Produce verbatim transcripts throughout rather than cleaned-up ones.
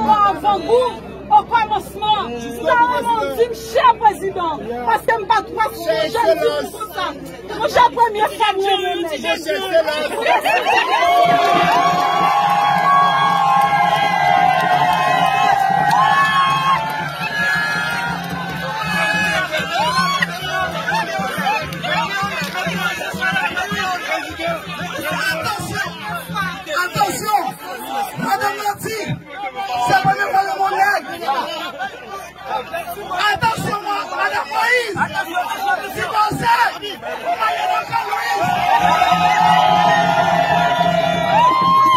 Avan gou, okòmansman, m ta renmen w di m chè prezidan, paske m pa t wè si yon jèn di m konsa. Monchè, premye fwa m renmen nèg. Atansyon! Atansyon! Madan Martine, se premye fwa yo mounen. Atansyon, madan Moïse! Divansè! Pou maryaj Moïse!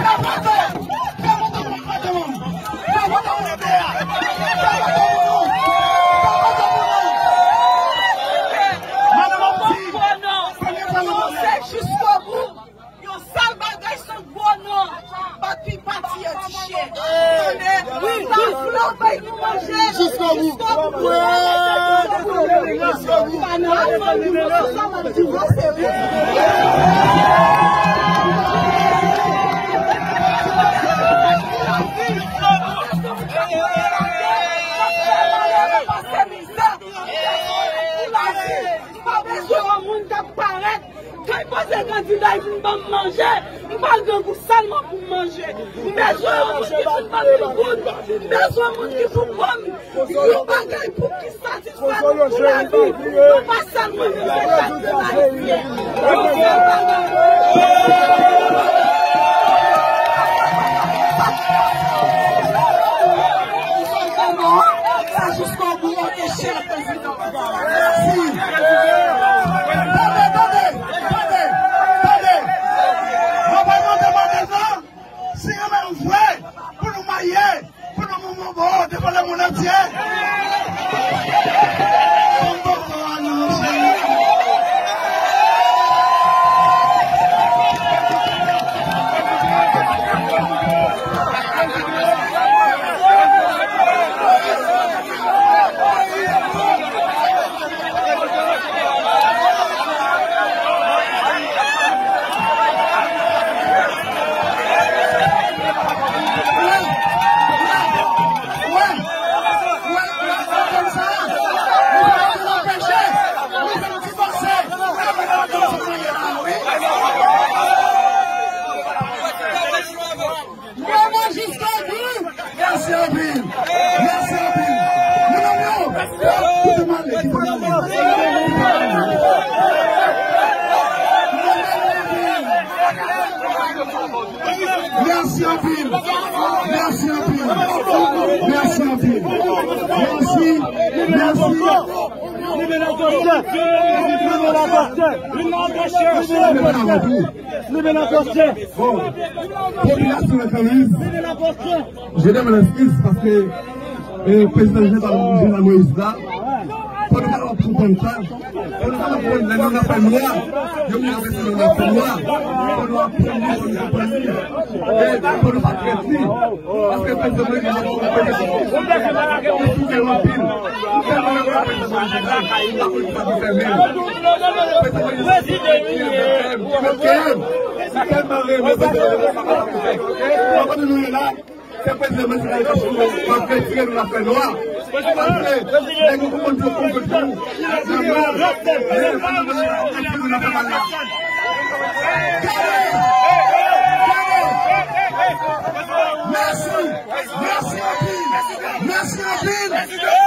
Fè foto! Fè foto pou nou! Fè foto pou nou! Fè foto pou nou! Fè foto pou nou! Madan Martine, premye fwa yo mounen. Yon sèl bagay se gwo non. Papi pati an ti chen. Tande? Wi, wi. Sa vle bay nou manje. Jiskobou. Jiskobou. Jiskobou. Pa nan afè nou, nou sa m ap divòse, wi. Pase mizè. Pou lavi. M pa bezwen yon moun k ap parèt. Kay poze kandida, vin ban m manje. M pa grangou sèlman pou m manje. M bezwen yon moun ki vin ban m doubout. M bezwen yon moun ki pou ban m yon bagay pou ki satisfè nou pou lavi. Nou pa sèlman bezwen kandida. Sa jiskobou, ok, chè prezidan. Mèsi. Tande, tande, tande, tande. Mwen pa mande mande non. Si nou menm vre, pou nou marye, pou nou mouvman bo, devan lemonn antye. Konn bòkò a non, cheri. Bravo, Jiskobou! Mèsi anpil! Mèsi anpil! Medam yo! Kite m ale, kite m ale! Mèsi anpil! Mèsi anpil! Mèsi anpil! Mèsi! Mèsi! Libere pastè! Libere pastè! Libere pastè! Libere pastè! Bon, popilasyon Laforiz, je demande excuse paske, eh, prezidan Jean-, Jovenel Moïse la, pandan nou ap konprann sa, pandan nou ap konprann lè nou nan fè lwa, yo vin anpese nou nan fè lwa, pandan nou ap konprann li, pandan nou ap konprann li, eh, pandan nou pa kredi. Paske pèsonn mwen gen yon pèsonn mwen gen yon pil. Mwen tèlman renmen pèsonn mwen gen lapolis pa pou fèmen. Pèsonn mwen gen ki bloke m, ki tèlman renmen pèsonn mwen gen pa pou fè. Mwen konnen nou ye la. Se pèsonn mwen se la pèsonn mwen k ap retire nou nan fè nwa. Paske nèg yo konprann yo konprann tou. Nan mò, men pèsonn mwen retire nou nan fè mal la. Gade! Gade! Mèsi! Mèsi anpil! Mèsi anpil!